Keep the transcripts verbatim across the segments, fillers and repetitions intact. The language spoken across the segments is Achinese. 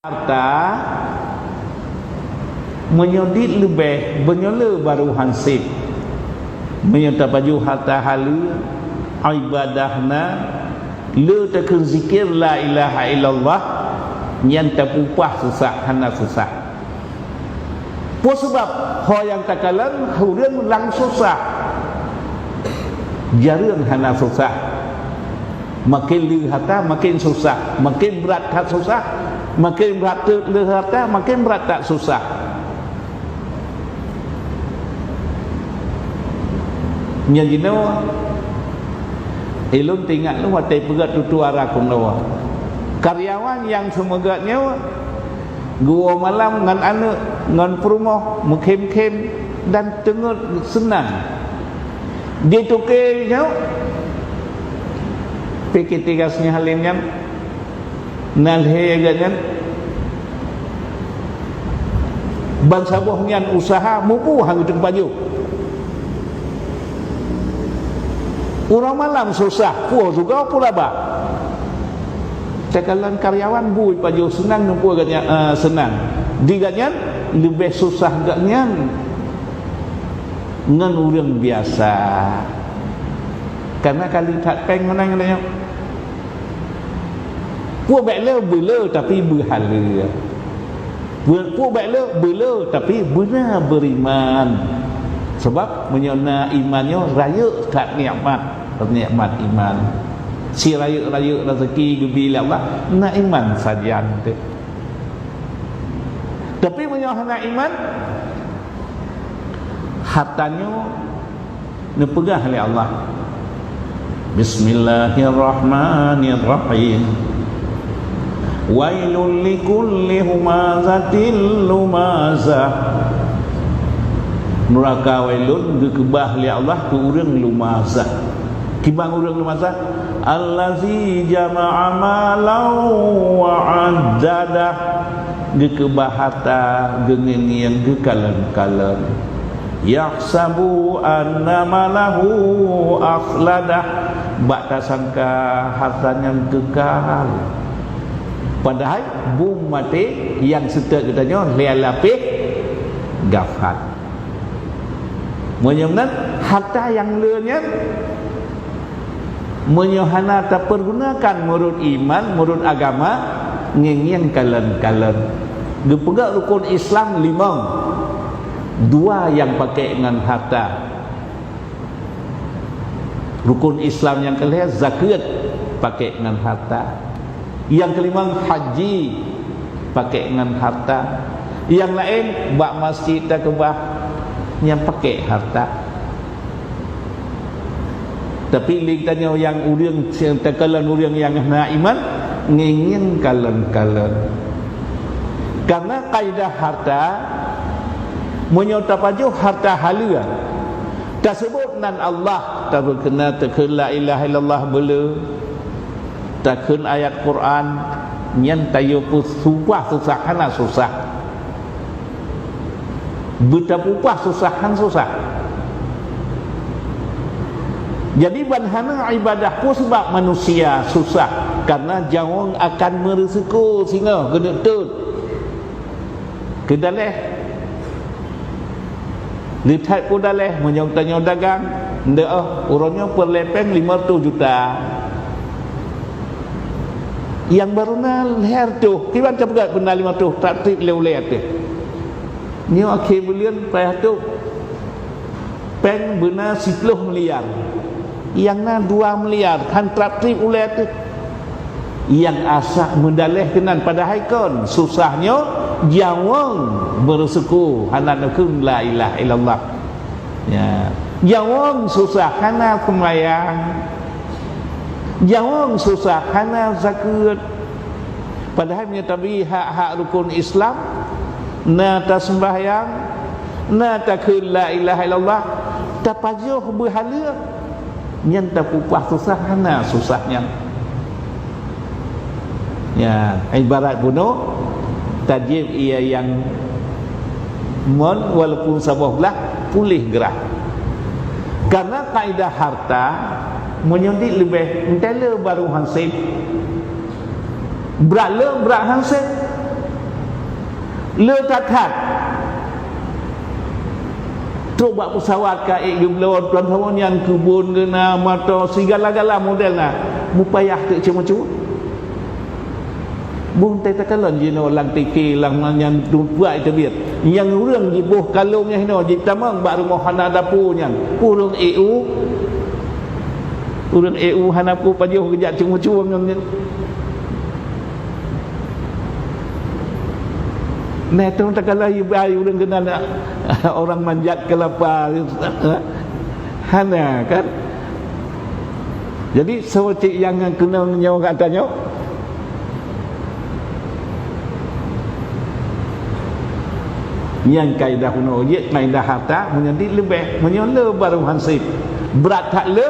Harta, meunyoe dit leubeh, meunyoe le barô han sép. Meunyoe tapajoh harta haleue, ibadah na, le takheun zikir la ilaha illallah, nyan tapeuupah susah, hana susah. Peue sabab? Ho nyang takalon ureuëng lam susah, jareueng hana susah. Maken le harta, maken susah, maken brat that susah, maken brat teuk le harta, maken brat that susah. Nyan jinoe, ulôn teuingat lôn watée peugét tutoe ara keunoe. Karyawan nyang seumeugét nyoe geuwoe malam ngon aneuëk, ngon peurumoh, meukhém-khém dan teungeut seunang. Di toke nyoe, P K T Gas Nyahalém nyan, na lhée geuh nyan. Bansaboh nyan useuha mubu han geuteuk pajoh. Uroe malam susah, puoh juga pula ba. Takalon karyawan bui pajoh seunang, neupue geuh nyan, eh, seunang. Di geuh nyan leubeh susah geuh nyan ngon ureuëng biasa. Karena kali that péng meunan nyoe. Peue bék le beule tapi beuhaleue. Peue bék le beule tapi beuna beuriman. Sabab meunyoe na iman nyoe rayeuk that nikmat, nikmat iman. Si rayeuk-rayeuk rezeki geubri lé Allah, na iman sajan teuh. Tapi meunyoe hana iman, harta nyoe neupeugah lé Allah, "Bismillahirrahmanirrahim. Wailul likulli humazatil lumazah." Nuraka wailun geukeubah lé Allah keu ureuëng lumazah. Kiban ureuëng lumazah? Allazi jama'a malan wa addadah. Geukeubah harta, geungieng-ngieng, geukalon-kalon. Yahsabu anna malahu akhladah, bak tasangka harta nyan keukai. Padahai bom maté nyang seutôt geutanyoe lhée lapéh gafat. Meunyoe meunan, harta nyang le nyan, meunyoe hana tapeugunakan meunurot iman, meunurot agama, ngieng-ngieng kalon-kalon. Geupeugah rukon Islam limong, dua nyang pakék ngon harta. Rukon Islam nyang keulhée zakeuet pakék ngon harta. Nyang keulimong haji pakék ngon harta. Nyang laén bak masjid takeubah nyang pakék harta. Tapi lé geutanyoe nyang ureuëng takalon ureuëng nyang hana iman, ngieng-ngieng kalon-kalon. Karena kaidah harta, meunyoe tapajoh harta haleue, taseubot nan Allah, tabeukeunan takheun la ilaha illallah beule, takheun ayat Quran, nyan tayue peusubah susah hana susah. Beutapupah susah han susah. Jadi ban hana ibadah peue sabab manusia susah? Karena jaweueng akan meureuseuko singoh keuneuk teuet. Keudaleh Leuthai peue daleh meunyoe tanyoe dagang, ndeuh, uroe nyoe peureulée péng lima reutôh juta. Nyang barô na lhée reutôh, kiban tapeugah beuna lima reutôh, trap-trip lé ulée ateueh. Nyoe akhé buleuen payah tôb. Péng beuna siploh miliar. Nyang na dua miliar, han trap-trip ulée teuh. Nyang asak meudaleh keunan padahai kon susah nyoe jaweueng beureusuku hana neukheun la ilaha illallah. Ya. Jaweueng susah hana seumayang. Jaweueng susah hana zakeuet. Padahai meunyoe tabi hak-hak rukon Islam, na taseumbahyang, na takheun la ilaha illallah, tapajoh beuhaleue, nyan tapupah susah hana susah nyan. Ya, ibarat bunoe, tajieb ie nyang mon walaupun saboh glah puléh grah. Karena kaidah harta, meunyoe dit leubeh, enteuk le barô han sép. Brat le, brat han sép. Le that-that. Trok bak peusawat ka ék geubloe, tuan saboh nyan keubon geuna, moto, sigala-gala model na. Mupayah teuk ceumeucue. Boh teuh takalon jinoe lam tiké, lam nyan tuan teubiet. Nyang ureuëng jiboh kalon nyang hinoe jitamong bak rumoh hana dapu nyan. Ureuëng ék u, ureuëng ék u hana peue pajoh geujak ceumeucue ngon nyan. Nah, itu takalon ibai ureuëng keunan orang manjat kelapa. Hana kan? Jadi, soe cit nyang keunong nyoe gata nyoe? Nyang kaidah bunoe jeuet, kaidah harta, meunyoe dit leubeh, meunyoe le baru hansip. Brat that le,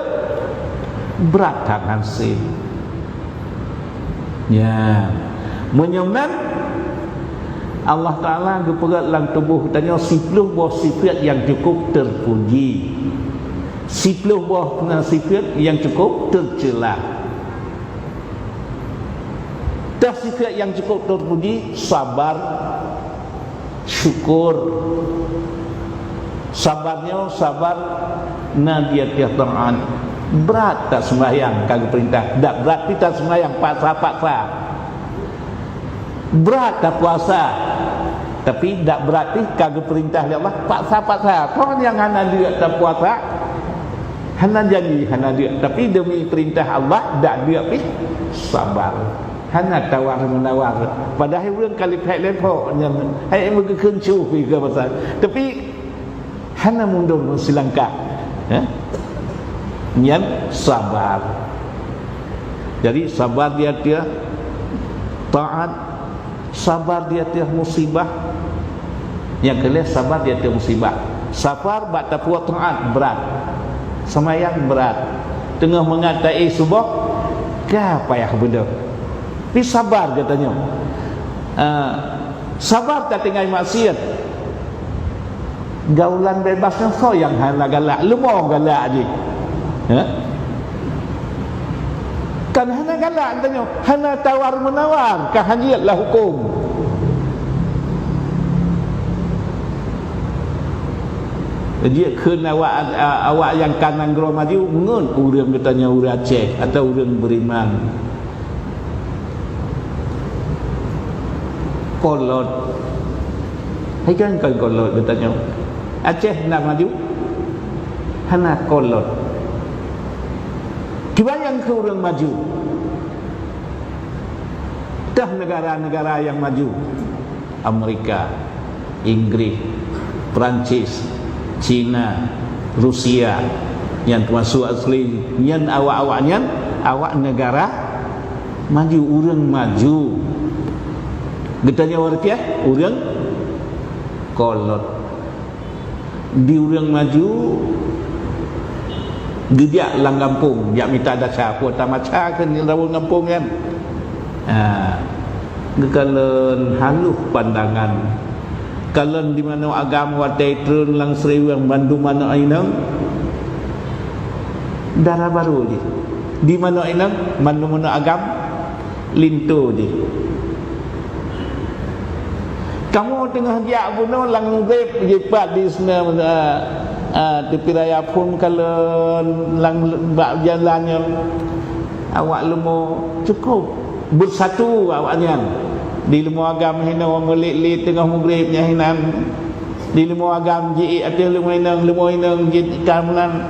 brat that hansip. Ya. Meunyoe nan, Allah Taala geupeugét lam tuboh geutanyoe siploh boh sifat nyang cukup teupuji. Siploh boh sifat nyang cukup teucela. Teuh sifat nyang cukup teupuji, sabar, syukur. Sabar nyoe, sabar na di ateueh taát. Brat that seumbahyang ka geupeurintah, dak brat pih that seumbahyang paksa-paksa. Brat that puasa, tapi dak brat pih ka geupeurintah lé Allah paksa-paksa. Kon nyang hana deuk tapuasa, hana janji, hana deuk, tapi demi peurintah Allah dak deuk pih sabar. Hana tawar-menawar. Padahai ureuëng ka lipek-lipok nyan, hai meugeukheun cuh pih keu pasal. Tapi hana mundur silangkah. Ya? Nyan sabar. Jadi, sabar di ateueh taát, sabar di ateueh musibah. Nyang keu lhèe, sabar di ateueh musibah. Sabar bak tapeubuet taát brat. Seumayang brat. Teungoh mangat taéh suboh, ka payah beudôh. Tapi sabar geutanyoe. Ah, sabar tatinggai maksiat. Gaulan bebas nyan soe nyang hana galak? Leumo galak jih. Ha? Kan hana galak geutanyoe, hana tawar-menawar, ka hanjeuet lah huköm. Jeuet kheun awak, awak nyang ka nanggroe maju, ngon ureuëng geutanyoe ureuëng Aceh atawa ureuëng beriman. Kolot. Hai kan, kan kolot geutanyoe. Aceh na maju? Hana kolot. Kiban nyang keu ureuëng maju? Teuh negara-negara nyang maju. Amerika, Inggris, Perancis, Cina, Rusia, nyan teumasuk asli nyan awak-awak nyan, awak negara maju, ureuëng maju. Geutanyoe ureuëng piah, ureuëng kolot. Di ureuëng maju, geujak lam gampông, jak mita dasha, peue tamacha keu ureuëng gampông nyan. Ha, geukalon haloh pandangan. Kalon di manoe agam watée treun lam seriweueng bandum manoe inong, dara barô jih. Di manoe inong, bandum manoe agam, linto jih. Kamoe teungoh jak bunoe lam Maghrib jipat di sinoe, eh, eh, tepi raya phon kalon lam bak jalan nyoe. Awak leumo cukup beusatu awak nyan. Di leumo agam hinoe meulet-let teungoh Maghrib nyan hinan. Di leumo agam ji ateueh leumo inong, leumo inong ji ka meunan.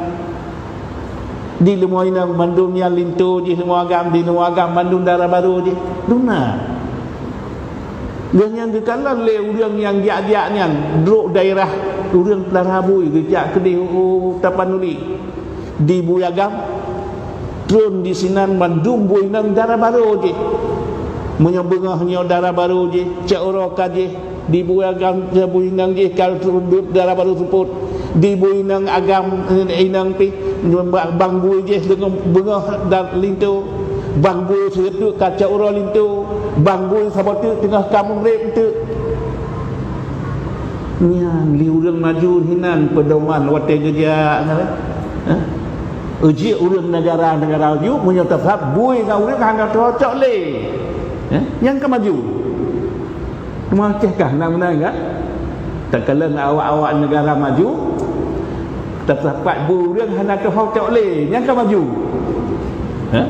Di leumo inong bandum nyan linto jih leumo agam, di leumo agam bandum dara barô jih. Duna. Lheueh nyan geukalon lé ureuëng nyang jak-jak nyan, droe daerah ureuëng Peularabu geujak keudeh u Tapanuli. Di bui agam, treun di sinan bandum bui inong dara barô jih. Meunyoe beungoh nyoe dara barô jih, cot uroe ka jih, di bui agam, bui inong jih ka treun dara barô seupôt. Di bui inong agam, inong pih, bang bui jih deungon beungoh dan linto. Bang bui sireutôk ka cot uroe linto. Bang bui saboh teuk teungoh ka Maghrib teuk. Nyan lé ureuëng maju hinan peudoman watée geujak nyan. Hah? Uji ureuëng negara-negara maju meunyoe teusab bui ngon ureuëng hana cocok lé. Hah? Nyang ka maju. Meuakhé kah na meunan kan? Takalon awak-awak negara maju, tasapat bu ureuëng hana teuhok cok lé, nyan ka maju. Ha?